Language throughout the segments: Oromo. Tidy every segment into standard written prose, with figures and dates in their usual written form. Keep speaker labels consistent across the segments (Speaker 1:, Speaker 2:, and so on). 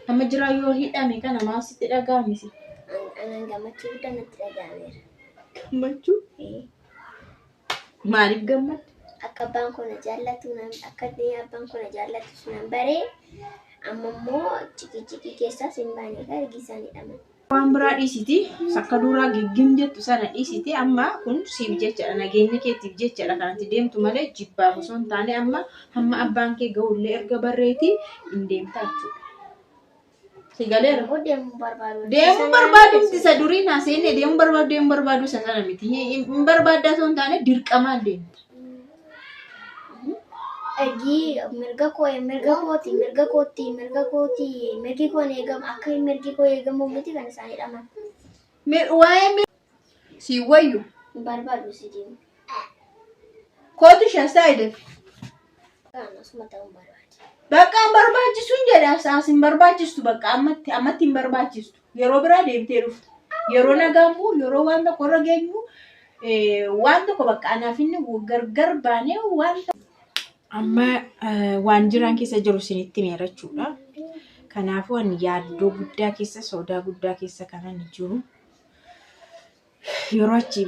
Speaker 1: Amma jiraa yoo hidhame kana maal sitti dhaga'ame si?
Speaker 2: Anaan gammachuu guddaa natti dhaga'ameera.
Speaker 1: Gammachuu?
Speaker 2: Eh,
Speaker 1: Maaliif gammadde?
Speaker 2: Akka abbaan koo na jaallatu akka inni abbaan koo na jaallatu sunan baree amma immoo ciqii keessaas hin baane egaa ergi isaan hidhaman.
Speaker 1: Waan biraa dhiisiti akka duraa giggim jettu sana dhiisiti amma kun siif jechadha nageenya keetiif jechadha kanatti deemtu malee jibbaaf osoo hin taane amma hamma abbaan kee ga'ullee erga barreeti hin deemta jechuudha. Si galeera.
Speaker 2: Immoo deemuu barbaadu.
Speaker 1: Deemuu barbaadu miti isa durii naa seenne deemuu barbaadu deemuu barbaadu isa sana miti hin barbaaddaa osoo hin taane dirqamaan deemta.
Speaker 2: Ergi mirga koo mirga kooti mirga kooti mirga kooti mirgi koo hin eegamu akka mirgi koo eegamu miti kan isaan hidhaman.
Speaker 1: Waa'ee si wayyu
Speaker 2: Hin barbaadu si deemu.
Speaker 1: kootu shastaa jedhe.
Speaker 2: Kan asuma ta'uu barbaade.
Speaker 1: Bakka hin barbaachisu hin jedhe as hin barbaachistu bakka ammatti ammatti hin barbaachistu yeroo biraa deemtee dhufta. Yeroo nagaan bu'u yeroo waan tokko irra geenyu waan tokko bakka anaaf inni gargar baanee waan amma waan jiraan keessa jiru isinitti himeera jechuudha. Kanaafuu ani yaaddoo guddaa keessa sodaa guddaa keessa kanan jiru. Yeroo achi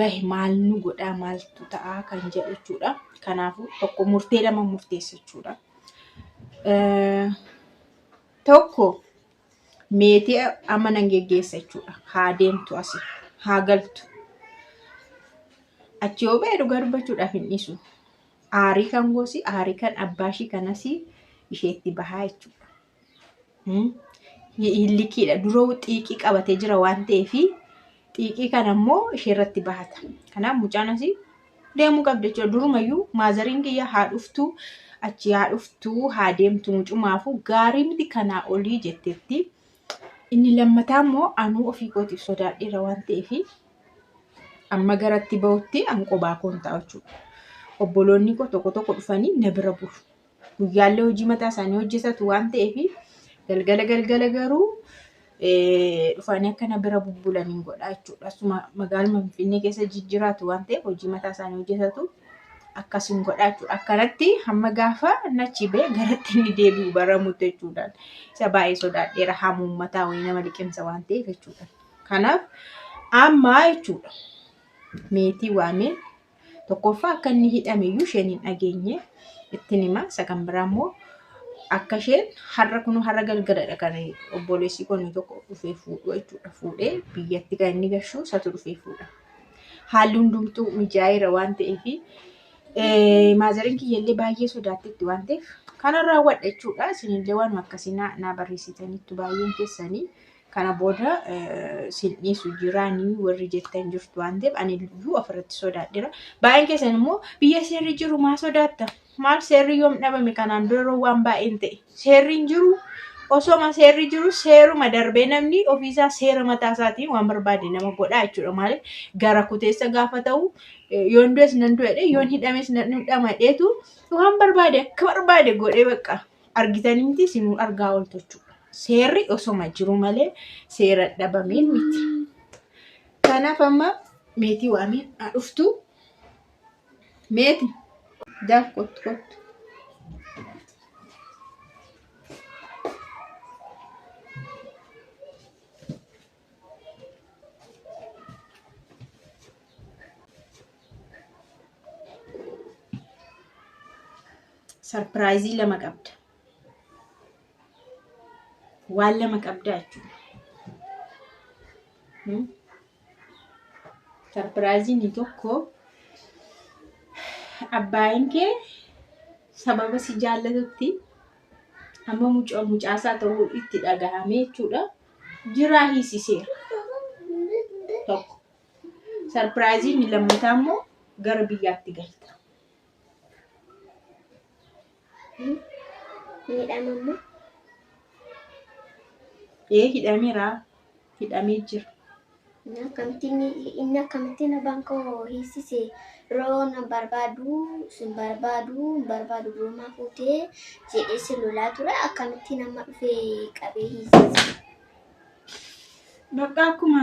Speaker 1: bahe maal nu godhaa maaltu ta'a kan jedhu jechuudha. Kanaafuu tokko murtee lama murteessa jechuudha. Tokko meetii amma nan geggeessa jechuudha. Haa deemtu asii haa galtu. Achi yoo bahe dhugaa dubbachuudhaaf hin dhiisu. Aarii kan goosi aarii kan abbaa ishii kanas isheetti bahaa jechuudha. Hillikiidha. Dura xiiqii qabatee jira waan ta'eef xiiqii kana immoo isheerratti bahata. Kanaaf mucaan asii deemuu qabdi jechuudha. Durumayyuu maazariin kiyya haa dhuftu achi haa dhuftu haa deemtu mucumaafuu gaarii miti kanaa olii jetteetti. Inni lammataa immoo anuu ofii kootiif sodaadheera waan ta'eef amma garatti bahutti an qobaa koon ta'a jechuudha. Obboloonni koo tokko tokko dhufanii na bira bulu. Guyyaallee hojii mataa isaanii hojjetatu waan ta'eef galgala galgala garuu dhufanii akka na bira bubbulan hin godha jechuudha. Asuma magaaluma Finfinnee keessa jijjiraatu waan ta'eef hojii mataa isaanii hojjetatu akkas hin godha jechuudha. Akkanatti hamma gaafa nachi ba'e garatti inni deebi'u baramutti jechuudha. Isa baay'ee sodaadheera hamuummataa wayii nama liqimsa waan ta'eef jechuudha. Kanaaf amma jechuudha meetii waamee tokkoffaa akka inni hidhame iyyuu isheen hin dhageenye ittiin hima. Isa kan biraa immoo akka isheen har'a kun har'a galgaladha kan obboleessi kun tokko dhufee fuudhu jechuudha. Fuudhee biyyatti kan inni gashu isatu dhufee fuudha. Haalli hundumtuu mijaa'eera waan ta'eef maazariin kiyyallee baay'ee sodaatteetti waan ta'eef kana raawwadha jechuudha. Isinillee waanuma akkasii naa barreessitaniittu baay'een keessanii. Kana booda sin dhiisu jiraanii warri jettan jirtu waan ta'eef ani iyyuu ofirratti sodaadheera. Baay'een keessan immoo biyya seerri jiru maa sodaatta? Maal seerri yoom dhabame kanaan dura yeroo waan baay'een ta'e? Seerri hin jiru. Osoma seerri jiru seeruma darbee namni ofiisaa seera mataa isaatiin waan barbaade nama godhaa jechuudha. Maaliif gara kuteessa gaafa ta'u yoon du'es nan du'a jedhee yoon hidhames nan hidhama jedheetu waan barbaade akka barbaade godhee bakka argitanii miti isinuu argaa ooltu jechuudha. Seerri osoma jiru malee seera dhabameen miti. Kanaaf amma meetii waameen haa dhuftu. Meeti daaf kottu kottu. Sarpiraayizii lama qabda. Waan lama qabda jechuudha. Sarpiraayiziin tokko abbaan kee sababa si jaallatutti amma mucaasaa ta'uu itti dhagahame jechuudha. Jiraa hiisiseera. Tokko. Sarpiraayiziin lammataa immoo gara biyyaatti galta.
Speaker 2: Miidhama immoo
Speaker 1: Ee hidhameera. Hidhamee jira.
Speaker 2: Inni akkamittiin abbaan koo hiisise yeroo na barbaadu sin barbaadu hin barbaadu durumaa fuutee jedhee si lolaa ture akkamittiin amma dhufee qabee hiisise.
Speaker 1: Bakka akkuma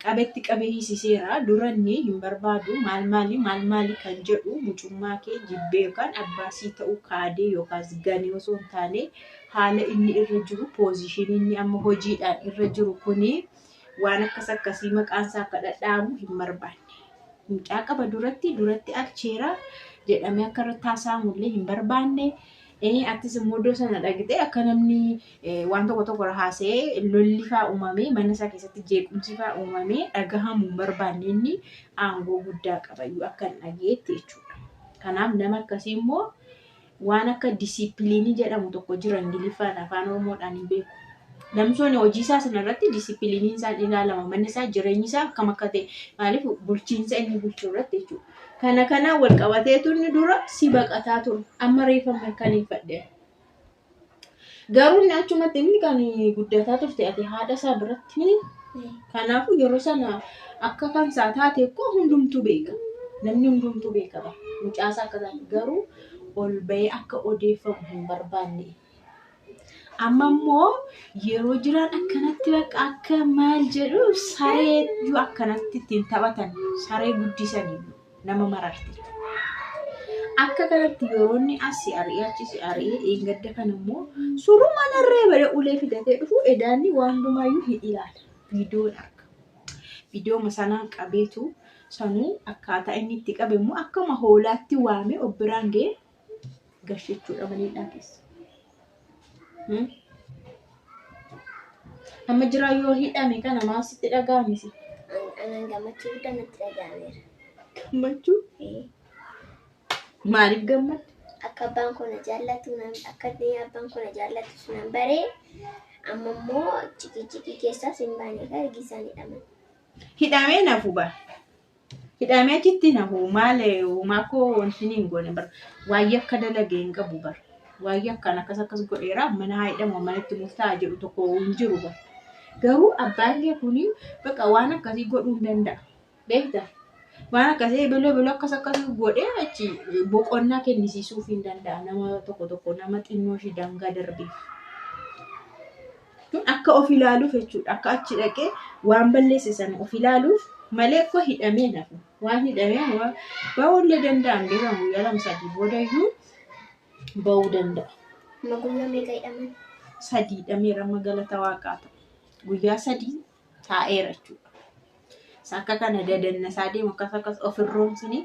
Speaker 1: qabetti qabee hiisiseera. Duranni hin barbaadu maal maali maal maali kan jedhu mucummaa kee jibbee yookaan abbaasii ta'uu kaadee yookaas ganee osoo hin taane haala inni irra jiru poozishinii inni amma hojiidhaan irra jiru kuni waan akkas akkasii maqaan isaa akka dhadhaamu hin barbaanne. Mucaa qaba duratti duratti alcheera jedhamee akka irratti haasa'amullee hin barbaanne. Atis immoo iddoo sana dhaqxee akka namni waan tokko tokko haasa'ee lolli fa'aa uumamee mana isaa keessatti jeequmsi fa'aa uumamee dhagahamuu hin barbaanne inni aangoo guddaa qabayyuu akka hin dhageetti jechuudha. Kanaaf nama akkasii immoo waan akka disiipiliinii jedhamu tokko jira Ingiliffaan afaan Oromoodhaan hin beeku. Namni sun hojii isaa sanarratti disiipiliiniin isaan ilaalama. Manni isaa jireenyi isaa akkam akka ta'e maaliif bulchiinsa inni bulchu irratti jechuudha. Kana kanaan wal qabateetu inni dura si baqataa ture. Amma reefa mirkaneeffadhe. Garuu inni achumatti inni kan guddataa turte ati haadha isaa biratti miti. Kanaafuu yeroo sana akka kan isaa taate koo hundumtuu beeka. Namni hundumtuu beeka bara. Mucaa isaa akka taate garuu ol bahee akka odeeffamu hin barbaanne. Amma immoo yeroo jiran akkanatti bakka akka maal jedhu saree iyyuu akkanatti ittiin taphatan saree guddisanii nama mararte. Akka kanatti yeroo inni asii ari'ee achi si ari'ee eeggadda kana immoo suruma narree bare ulee fidatee dhufu edaanni waan hundumaayyuu hin ilaala. Viidiyoon arga. Viidiyooma sanaan qabeetu sanuu akkaataa inni itti qabe immoo akkuma hoolaatti waamee of biraan ga'ee gashachuudha maleedhaa keessa. Amma jira yoo hidhame kana maal sitti dhaga'amisi?
Speaker 2: Anaan gammachuu guddaa natti dhaga'ameera.
Speaker 1: Gammachuu? Maaliif gammadde?
Speaker 2: Akka abbaan koo na jaallatu akka inni abbaan koo na jaallatu nan baree amma immoo ciqii keessaas hin baane egaa ergi isaan hidhaman.
Speaker 1: Hidhamee nafu bara. Hidhamee achitti nafu maal uumaa koo wanti hin goone bara. Waa'ee akka dalagee hin qabu bara. Waa'ee akkaan akkas akkas godheera mana haa hidhamu manatti murtaa'a jedhu tokko hin jiru bara. Garuu abbaan kee kuni bakka waan akkasii godhuu hin danda'a. Beektaa? Waan akkasii beloo beloo akkas akkas godhee achi boqonnaa kennisiisuuf hin danda'a nama tokko tokko nama xinnoo ishee daangaa darbeef. Kun akka of ilaaluuf jechuudha. Akka achi dhaqee waan balleesse sana of ilaaluuf malee akka hidhamee nafu. Waan hidhamee ba'uullee danda'an beekamu guyyaa lama sadii boodayyuu ba'uu danda'a.
Speaker 2: Amma guyyaa meeqa hidhaman?
Speaker 1: Sadii hidhameera amma galata waaqaa ta'u. Guyyaa sadii taa'eera jechuudha. Akka kana dadannasaa deemu akkas akkas ofirroomsini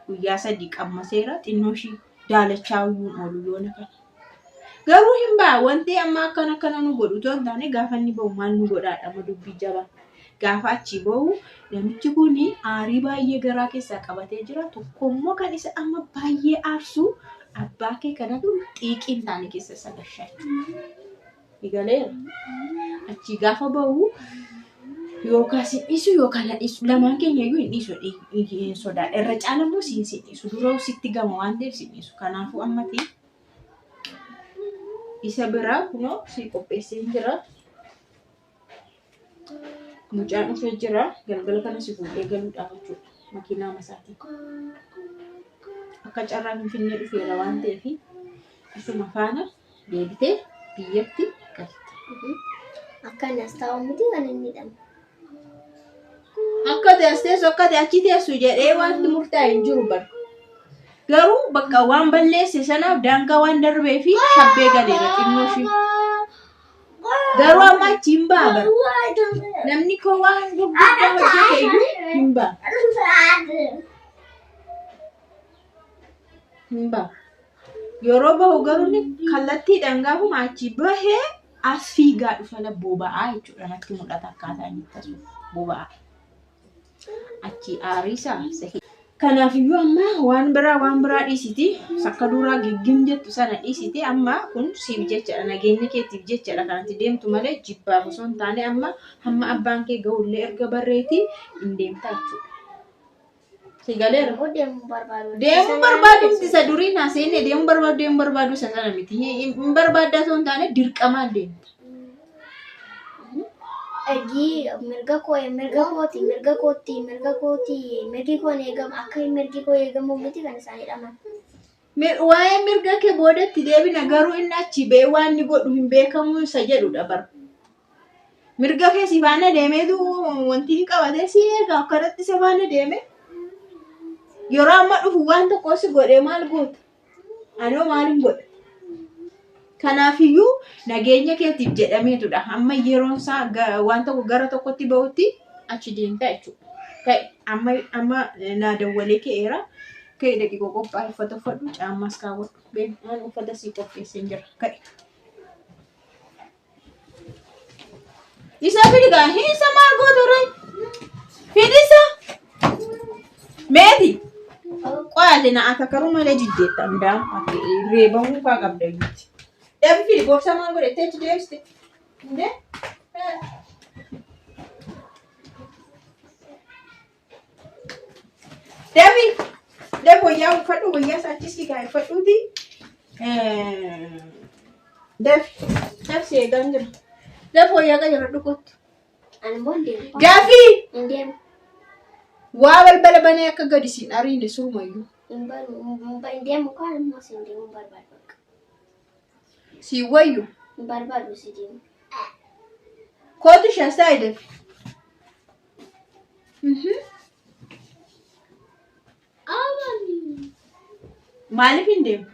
Speaker 1: guyyaa sadii qammaseera xinnoo ishii daalachaa iyyuu oolu yoona kana. Garuu hin ba'a wanti amma akkana akkana nu godhu otoo hin taane gaafa inni ba'u maal nu godhaadha amma dubbii jabaa. Gaafa achi ba'u namichi kun aarii baay'ee garaa keessaa qabatee jira. Tokkommoo kan isa amma baay'ee aarsu abbaa kee kanatu xiiqii hin taane keessa isa gashaa jechuudha. Galeera. Achi gaafa ba'u yookaan si dhiisu yookaan na dhiisu lamaan keenya iyyuu hin dhiisu hin sodaadha. Irra caala immoo siin si dhiisu dura sitti gama waan ta'eef si dhiisu. Kanaafuu ammati isa biraa kunoo si qopheessee jira. Mucaan dhufee jira. Galgala kana si fuudhee galuudhaaf jechuudha. Makiinaa masaatiin. Akka carraa Finfinnee dhufeera waan ta'eef isuma faana deebitee biyyatti galta.
Speaker 2: Akka inni as taa'u miti kan inni hidhame.
Speaker 1: Akka ta'e as teessu akka ta'e achi teessu jedhee wanti murtaa'e hin jiru bara. Garuu bakka waan balleesse sanaaf daangaa waan darbee fi shabbee galeera xinnoo ishee. Garuu amma achi hin ba'a bara. Namni koo waan gurguddaa hojjete iyyuu hin ba'a. Hin ba'a. Yeroo bahu garuu inni kallattiidhaan gaafuma achi bahee as fiigaa dhufa la boba'aa jechuudha natti mul'ata akkaataa inni itti as dhufu boba'aa. Achi aariisaa isa Kanaafiyyuu amma waan biraa dhiisiti sakka duraa giggim jettu sana dhiisiti amma kun siif jechadha nageenya keetiif jechadha kanatti deemtu malee jibbaaf osoo hin taane amma hamma abbaan kee ga'ullee erga barreeti hin deemta jechuudha. Si galeera.
Speaker 2: Deemuu barbaadu.
Speaker 1: Deemuu barbaadu miti isa durii naa seenne deemuu barbaadu deemuu barbaadu isa sana miti. Hin barbaaddaa osoo hin taane dirqamaan deemta.
Speaker 2: Ergi mirga koo mirga kooti mirga kooti mirga kooti mirgi koo eegamu akka mirgi koo eegamu miti kan isaan hidhaman.
Speaker 1: Waa'ee mirga kee boodatti deebina garuu inni achi ba'ee waan inni godhu hin beekamu isa jedhudha bara. Mirga kee si faana deemeetu wanti inni qabatee si eega akkanatti si faana deeme. Yeroo amma dhufu waan tokko si godhee maal goota? Anoo maalin godha? Kanaafiyyuu nageenya keetiif jedhameetudha. Amma yeroon isaa waan tokko gara tokkotti bahutti achi deemta jechuudha. Ka'e amma amma naa dawwalee ka'eera. Ka'e daqiiqoo qophaa'e uffata uffadhu caammaas kaawwadhu. Beeku uffata sii qopheessee jira. Ka'e. Isa fidi gaa isa maal goota ree? Fidi isa. Meeti. Qo'aate na akakaruu malee jijjeetta hundaa reebamuu faa qabda iyyuuti. Dafi fidi boorsaa maal godhattee achi deebiste? Indee? Dafi dafi wayyaa uffadhu wayyaa isaa achi sii kaa'e uffadhuuti. Dafi dafi si eegaan jira. Dafi wayyaa qajeeladhu kottu.
Speaker 2: Ani immoo hin deemu.
Speaker 1: Dafi!
Speaker 2: Hin deemu.
Speaker 1: Waa balbala banee akka gadi siin ariine surumayyuu.
Speaker 2: Hin hin deemu kaan immoo si hin deemu hin barbaadu bakka.
Speaker 1: Siin wayyu.
Speaker 2: Hin barbaadu si deemu.
Speaker 1: Kootu shastaa dafi. Maaliif hin deemu?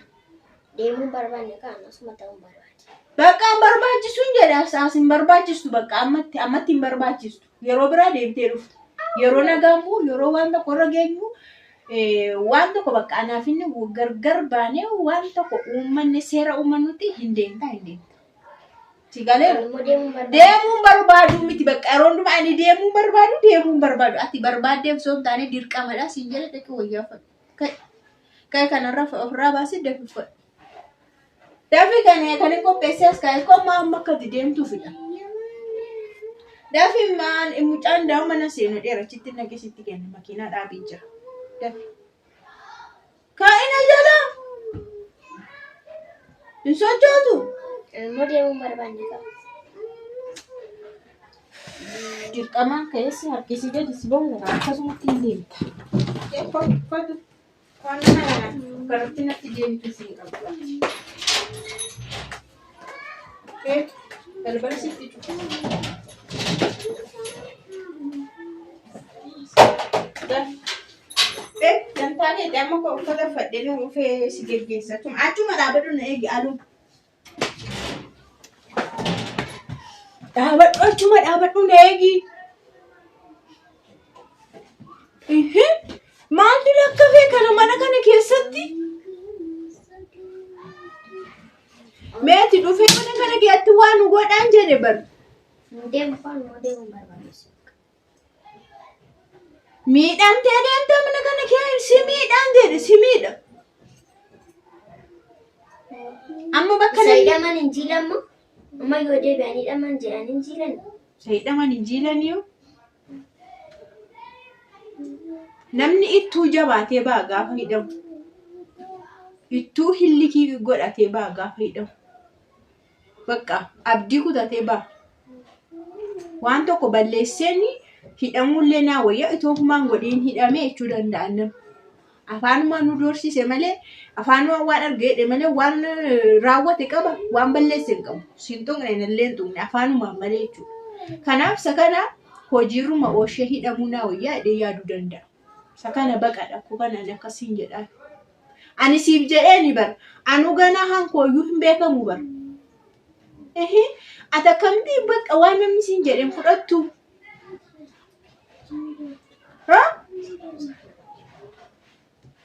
Speaker 2: Deemuu hin barbaanne kaan asuma ta'uu hin barbaade.
Speaker 1: Bakka hin barbaachisu hin jedhe as hin barbaachistu bakka ammatti ammatti hin barbaachistu. Yeroo biraa deemtee dhufta. Yeroo nagaan bu'u yeroo waan tokko irra geenyu waan tokko bakka anaaf inni gargar baanee waan tokko uummanne seera uummannutti hin deemta hin deemta. Si galeera?
Speaker 2: Ani immoo deemuu hin barbaadu.
Speaker 1: Deemuun barbaadu miti bakka yeroo hundumaa ani deemuun barbaadu deemuun barbaadu ati barbaaddeef osoo hin taane dirqamadha siin jedhe dhaqi wayyaa uffadhu. Ka'i ka'i kanarra ofirraa baasi dafi uffadhu. Dafi kan kan hin qopheessee as kaa'e koo amma amma akka ati deemtuufidha. Dafi maan mucaan daa'ima mana seenu dheera achitti naqee sitti kenna makiinaa dhaabee jira. Dafi. Kaa'ina jala. Hin sochootu.
Speaker 2: Ani immoo deemuu hin barbaanne qaba.
Speaker 1: Dirqamaan ka'eessi harkisii gadi si bahu akkasumatti hin deemta. Uffatu. Waan kanatti natti deemtu siin qabdu. Balbala sitti cufa. Dantaa keetti amma koo uffata uffadhee nu dhufee si geggeessa. Achuma dhaabadhu na eegi aluu. Dhaabadhu achuma dhaabadhu na eegi. Maaltu lakkafee kana mana kana keessatti? Meeti dhufee mana kana keessatti waan nu godhaan jedhe bar.
Speaker 2: Deemu faan immoo deemuu hin barbaachisu.
Speaker 1: Miidhamtee deemta mana kana keessa si miidhaan jedhe si miidha. Amma bakka
Speaker 2: Isa
Speaker 1: namni
Speaker 2: hidhaman hin jiilammoo? Amma yoo deebi'an hidhaman jedhan hin jiilan.
Speaker 1: isa hidhaman hin jiilaniyu. Namni ittuu jabaatee ba'a gaafa hidhamu. Ittuu hillikii godhatee ba'a gaafa hidhamu. Bakka abdii kutatee ba'a. Waan tokko balleesseen hidhamuullee naa wayya itoo humaan godhiin hidhamee jechuu danda'a namni. Afaanumaan nu doorsise malee afaanumaan waan arge jedhe malee waan raawwate qaba waan balleesse hin qabu. Siin tuqne nallee hin tuqne afaanumaan malee jechuudha. Kanaaf isa kana hojiirruma ooshee hidhamuu naa wayyaa jedhee yaaduu danda'a. Isa kana baqadha akkoo kana ani akkasiin jedhaa. Ani siif jedheeni bar anuu ganaa hankooyyuu hin beekamu bar. Ehe, ati akkamitti bakka waan namni siin jedheen fudhattu? Ha?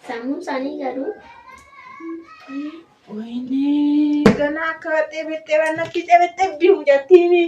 Speaker 2: Sammuun isaanii garuu
Speaker 1: Wayne ganaa akka xebexxebaan natti xebexxebdi mucattiini.